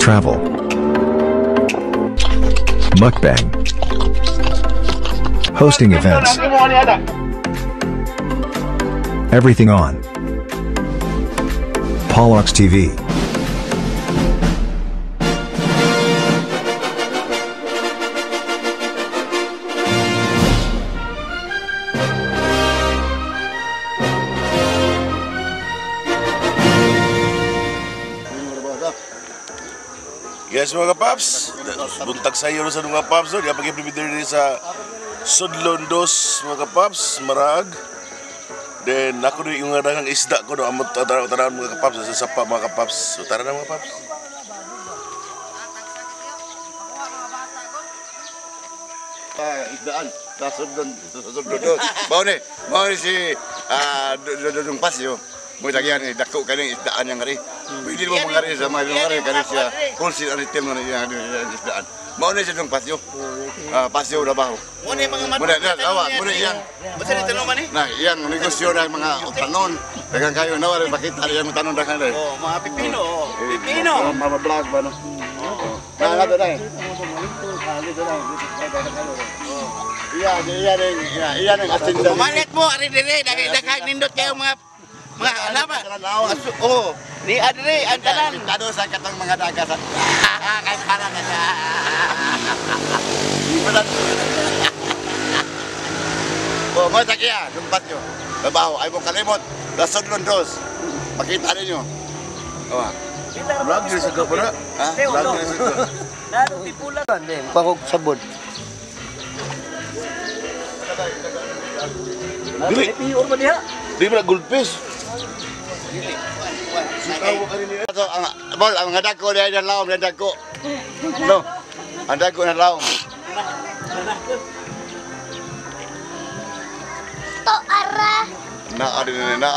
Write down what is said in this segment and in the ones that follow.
Travel. Mukbang. Hosting events. Everything on Polox TV. Yes mga paps, buntag sa iyo sa mga paps, no? Di pa gyud sa Sudlon Dos mga paps, Marag. Then ako rin yung daghang isda ko no, amot tara mga kapaps sa sapa mga kapaps. So tara na mga paps. Isdaan sa Sudlon, sa Sudlon Dos. Mao ni si Dudong Pasyo. Mo tagyan ni dako kaning isdaan yang ngari. Pwede mo mangari sa mga ngari kani siya wholesale ang retail man yang isdaan. Mao ni siya Dudong Pasyo. Pasyo Labaho. Mo ni mga Mo na awa, mo ni iyang Basta ni tanong man ni. Na iyang negosyo na mga utanon. Daghang kayo na wala makita iyang utanon daghan dai. Oh, mga pipino, oh. Pipino. Mga vlog ba no? Na nga dai. Iya, iya ning iya ning asinda. Malit mo ari dire daghang nindot kayo mga alama. Oh, ni adre ang tanan. Tado sa katong mga daga sa kay para ka siya. Oh, mo tagiya, dumpat nyo. Trabaho ay mong kalimot. Sudlon Dos. Makita ninyo. Oh. Vlog diri sa gapara. Ha? Vlog diri sa gapara. Lalo tipula din, pagog sabon. Dili. Pior ba diha? Di ba goldfish? So, ang bol ang mga dagko diha ang laom, ang dagko. No. Ang dagko na laom. To ara. Na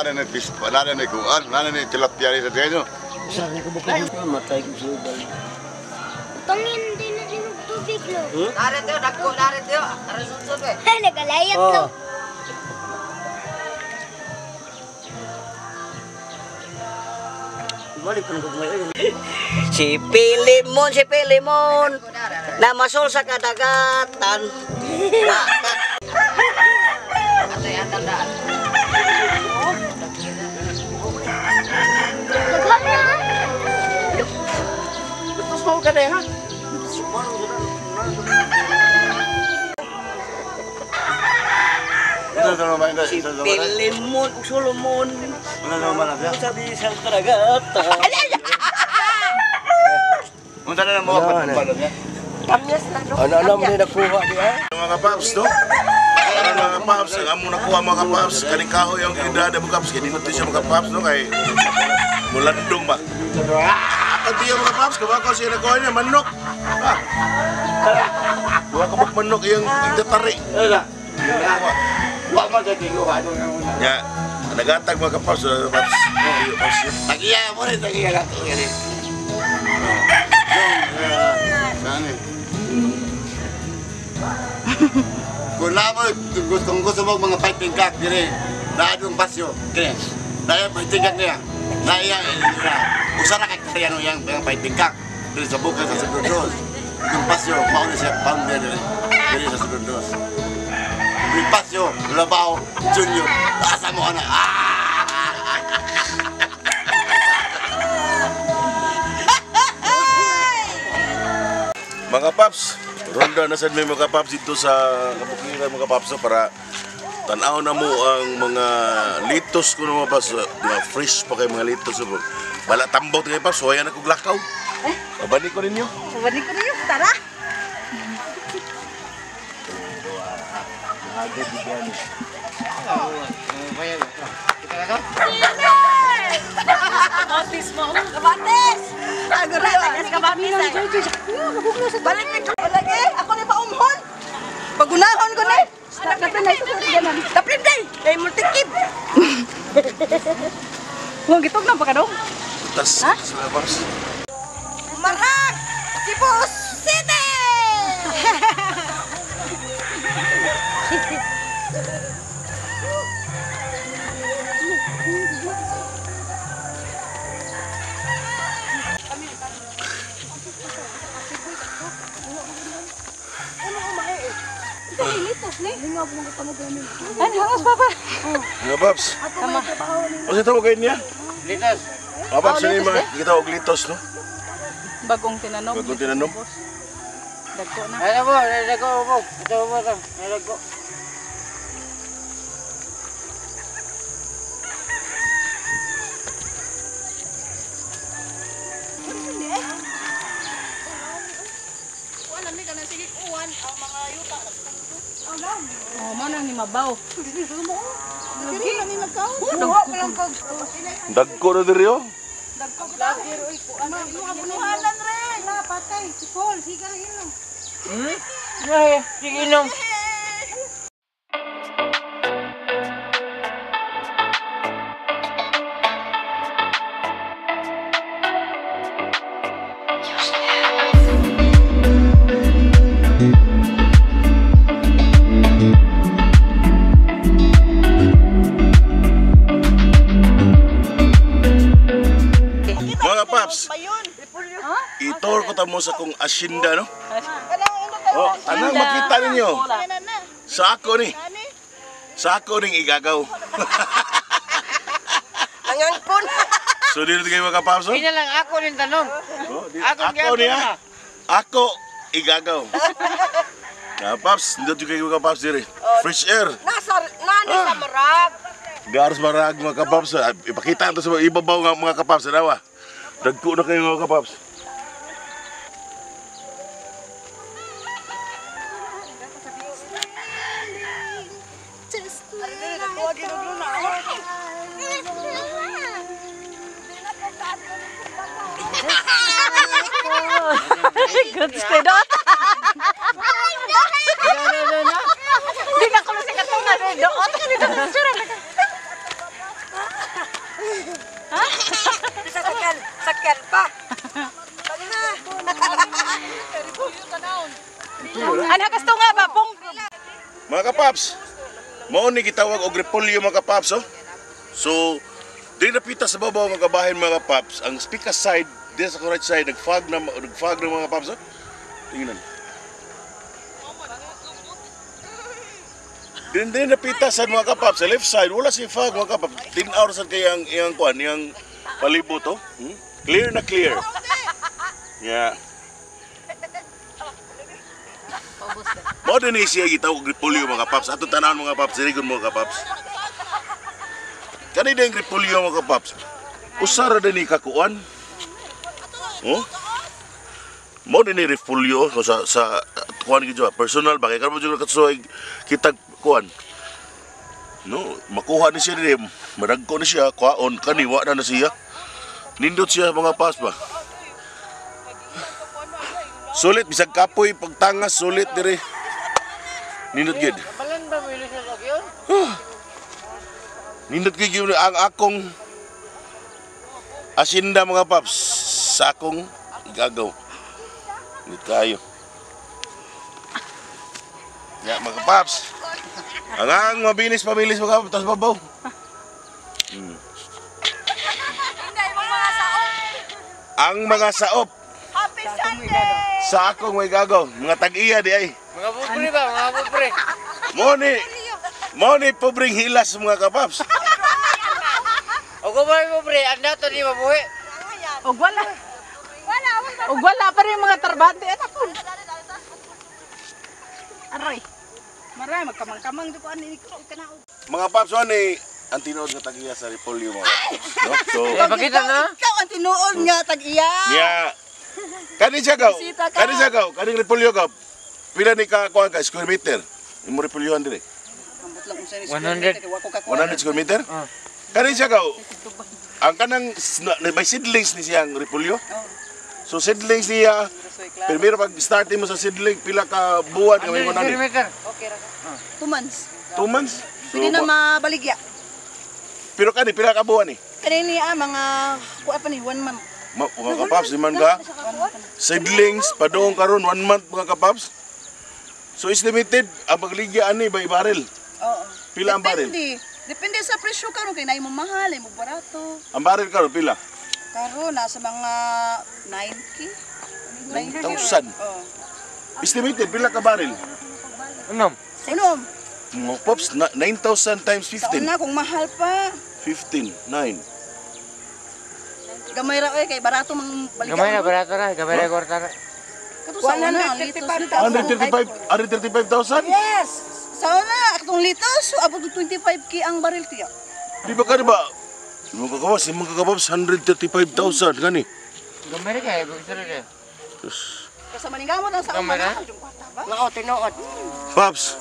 ari ni fish, na ari ni kuan, na ari ni tilapia ni sa diha. Sabi ko ba matay ko sa ubal. Tungin din na din tubig lo. Nare teo, dagko nare teo, ara sunsod we. Nagalayat lo. Si Pilimon, namasol sa kadagatan. Gusto mo ka na ha? Si Pilimon ug Solomon. Sabi sa kadagatan. Unsa na mo pagpalo niya? Kamyas na no. Ano mo ni nakuha diha? Mga paps no? Ano mga paps, ang among nakuha mga paps, kaning kahoy ang gidada mga paps, kay dinto siya mga paps no kay mulandong ba. Ang tiyo mga paps, kabako siya nakuha niya manok. Ah. Duha ka manok iyang itatari. Wa man sa tinguha ano nga muna. Ya, nagatag mga paps, paps. Tagiya mo ni tagiya ka ngani. Kung na mo gustong gusto mo mga fighting cock dire, naa dong Pasyo. Dire. Naa fighting cock niya. Naa iya usa ra ka kaya no yang mga fighting cock. Dire sa buka sa Sudlon Dos. Dong Pasyo mao ni siya founder dire. Dire sa Sudlon Dos. Dong Pasyo, Labaho Junior. Asa mo ana? Mga paps, ronda na sad may mga paps dito sa kabukiran mga paps no, para tan-aw na mo ang mga litos ko mga paps, mga fresh pa kay mga litos. Bala tambot kay paps, wala na kog lakaw. Mabalik ko ninyo. Mabalik ko ninyo, tara. Kabatis mo. Kabatis! Agora, tagas kabatis ay. Balik ni lagi, ako ni paumhon. Pagunahon ko ni. Daplin day, kay multikib. Wong gitog na pa ka dong? Tas, mga paps. Marag! Cebu City! Litos ni. Ano hangas papa? Mga paps. O sa tawag kayo niya? Litos. Mga paps, ano yung mga kita og litos, no? Bagong tinanom. Bagong tinanom. Dagko na. Ano po, nalagko po. Ito po ito. Nalagko. Oh, mo nang ni mabaw. Dagko na diri oh. Bunuhanan rin. Patay si Paul, sige na inom. Sige inom. Mga paps, itor ko tamo sa kong asyenda, no? Oh, anang makita ninyo? Sa ako ni. Sa ako ning igagaw. Nangangpon. So dito kayo mga paps, oh? Hindi lang ako rin tanong. Oh, Ako ako niya. Ako igagaw. Mga paps, dito kayo mga paps diri. Fresh air. Nasa nani sa marag. Garos marag mga kapaps. Ipakita ito sa mga ibabaw nga mga kapaps. Anawa. Dagko na kayo mga kapaps. Good stay dot. Di ka kulo sa katungan doot ka dito picture. Sakyan, sakyan pa. Ano gusto nga ba pong Mga kapaps, mao ni gitawag og repolyo mga kapaps oh. So, di napita sa babaw mga kabahin mga kapaps, ang speaker side, di sa right side, nag-fog na mga kapaps oh. Tingnan. Din din napita sa mga kapaps, sa left side wala si fog mga kapaps. 10 hours sad kay ang iyang kuan, iyang palibot oh. Clear na clear. Yeah. Mao din ni siya gitawag og repolyo mga paps. Ato tanan mga paps, diri gud mga paps. Kani din repolyo mga paps. Usa ra din ni kakuan. Oh? Mao din ni repolyo sa kuan gid personal ba kay karon jud katsuay kitag kuan. No, makuha ni siya diri, madagko ni siya, kuaon kani wa na na siya. Nindot siya mga paps ba. Sulit bisag kapoy pagtangas sulit diri. Nindot gid. Balan ba mo ilusot og yun? Nindot gid yun ang akong asinda mga paps sa akong igagaw. Nindot kayo. Ya mga paps. Ang mabilis pabilis mga paps tas babaw. Ang mga saop. Happy Sunday. Sa akong may gagaw, mga tag-iya di ay. Mga pobre ba? Mga pobre. Mo ni pobreng hilas mga kapaps. O kung may pobre, ang dato di mabuhi. Og wala. Og wala pa rin mga tarbante at ako. Aray. Maray magkamang-kamang di ko ani kanaog. Mga paps, ni ang tinuod nga tag-iya sa repolyo mga kapaps. No? So, Pakita na. Ikaw ang tinuod nga tag-iya. niya kani siya gaw. Bisita ka. Kani siya gaw, kani repolyo gaw. Pila ni ka kuan ka square meter? Imo repolyohan dire. 100. 100 square meter? Kani siya gaw. Ang kanang may seedlings ni siyang repolyo. So seedlings niya, primero pag start mo sa seedling, pila ka buwan nga may 100 nani? meter. 2 months. 2 months? So, Pwede na mabaligya. Pero kani pila ka buwan ni? Kanini mga kuha pa ni 1 month. Mga kapaps, di man ka? Seedlings, padung karon 1 month mga kapaps. So estimated, ang pagligya ani by barrel. Oo. Pila ang barrel? Depende. Depende sa presyo karon kay naay mo mahal, ay mo barato. Ang barrel karon pila? Karon nasa mga 9K. 9,000. Oo. Estimated pila ka barrel? Unom. Ano? Mga Pops, 9,000 times Sa 15. una, kung mahal pa. 15, 9. Gamay ra oy kay barato mang balikan. Gamay na barato na, gamay na kwarta na. Kato sa una, ang litos. 135, 135,000? Yes! Sa una, atong litos, abot og 25K ang baril tiya. Di ba ka, di ba? Mga kakawas, mga kakapaps, 135,000, gani. Gamay na kay, gusto na. Basta maningamot ang sa una, Gamay na? yung kwarta ba? Mao tinuod. Paps,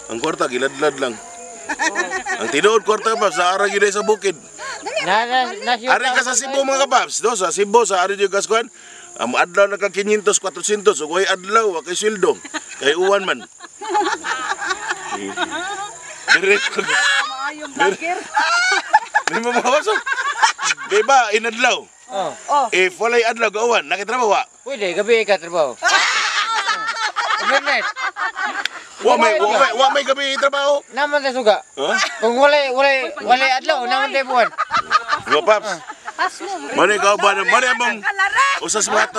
ang kwarta, giladlad lang. Ang tinuod kwarta, Paps, naara gyud sa bukid. Na na na Ari ka sa Cebu, mga kapaps, no? Sa Cebu, sa ari yung kaskuan. Ang adlaw na ka 500, 400, ug way adlaw, wa kay sweldo. Kay uwan man. Dire Maayong vlogger. Di mo mga kapaps, oh. Di ba, inadlaw? Oh. If walay adlaw, gauwan, nakitrabaho wa. Pwede gabi ka trabaho. Overnight. Wa may gabi trabaho. Naman ta suga. Ha? Kung walay adlaw, naman tayo buwan. Mga paps. Mani ka ba mani among usa sa mga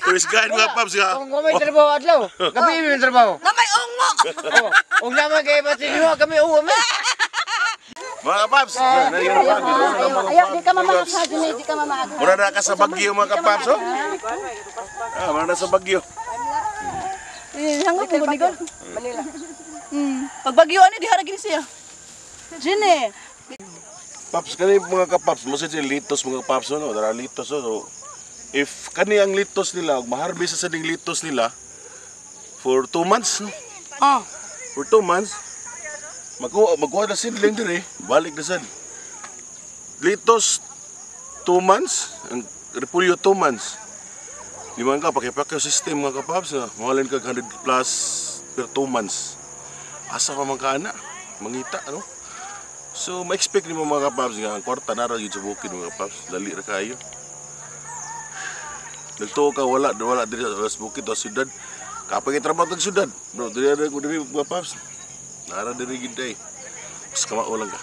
tourist guide mga paps nga. Kung may trabaho adlaw, gabi may trabaho. Na may ungo! Oh, ug naman kay batin kami uwa mi. Mga paps. Ayaw, di ka mamahag, Jimmy, di ka mamahag. Mura na ka sa Bagyo mga kapaps oh. Ah, mura na sa Bagyo. Eh, hangop mo gunigon. Manila. Pag bagyo ani diha ra gini siya. Jimmy. Paps kani mga kapaps, mo sa litos mga kapaps no, dara litos oh. So, if kani ang litos nila ug maharvest sa ding litos nila for 2 months no. Oh. For 2 months magkuha na seedling diri, balik na sad. Litos 2 months, ang repolyo 2 months. Di man ka pakipakyo system mga kapaps na mahalin kag 100 plus per 2 months. Asa pa man ka ana? Mangita ano? So ma-expect nimo mga kapaps nga ang kwarta nara gyud sa bukid mga kapaps, dali ra kayo. Nagtuo ka wala wala diri sa bukid o syudad. Kapag trabaho tag syudad, bro, diri ra ko diri mga kapaps. Nara diri gid day. Mas kamao lang ka.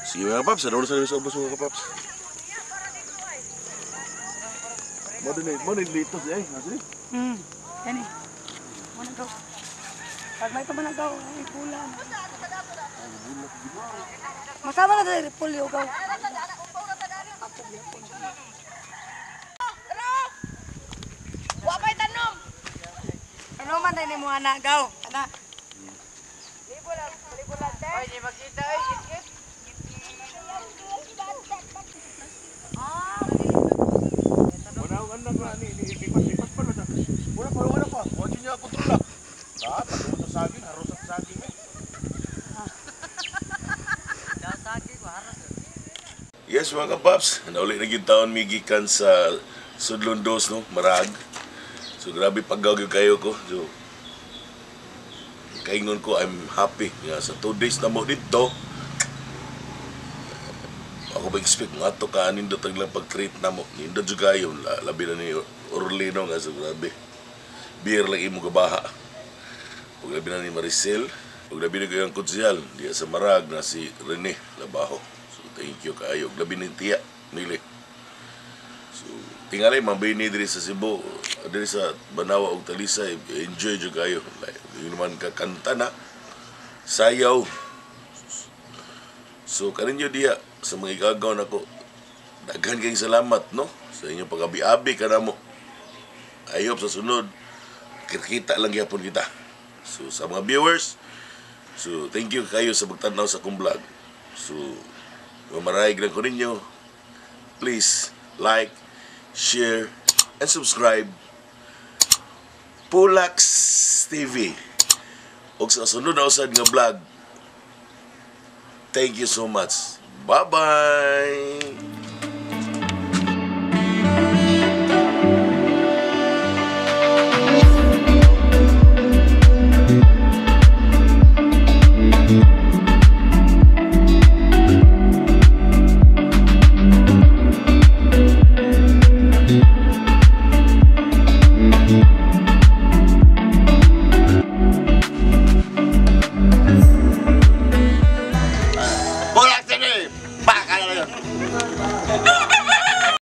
Sige mga kapaps, sa sa sa ubos mga kapaps. Mo ni litos eh, nasa ni? Kani. Mo na go. Pag may pamanagaw, ay pula. Masama na dali repolyo gaw. Wa pa'y tanom. Ano man na ni mo anak gaw? Ana. Ay, di makita ay kit. Wala ang anak na ni lipat-lipat pa na. Wala pa wala pa. Wa niya kontrola. Ah, pag sa saging, haros sa saging eh. Yes, mga kapaps, nauli na gyud taon mi gikan sa Sudlon Dos, no, Marag. So grabe paggaw gyud kayo ko. So kaingon ko, I'm happy nga sa 2 days na mo dito. Ako ba expect nga to ka nindot ang lang pag-treat na mo. Nindot jud kayo, labi na ni Orlino nga so grabe. Beer lang imo gabaha. Ug labi na ni Maricel, ug labi na kayong konsehal diya sa Marag na si Rene Labajo. So thank you kaayo. Ug labi ni Tia Nili. So tingali mabini diri sa Cebu, diri sa Banawa ug Talisay, enjoy jud kayo. Like, yun naman kakanta na sayaw. So kaninyo diya sa mga igagaw nako, daghan kayong salamat no sa inyong pag-abi-abi kanamo. I hope sa sunod kita lang gyapon kita. So sa mga viewers, so thank you kayo sa pagtan-aw sa akong vlog. So mamaraig lang ko ninyo. Please like, share, and subscribe. Pulax TV. Ug sa sunod na usad nga vlog. Thank you so much. Bye-bye.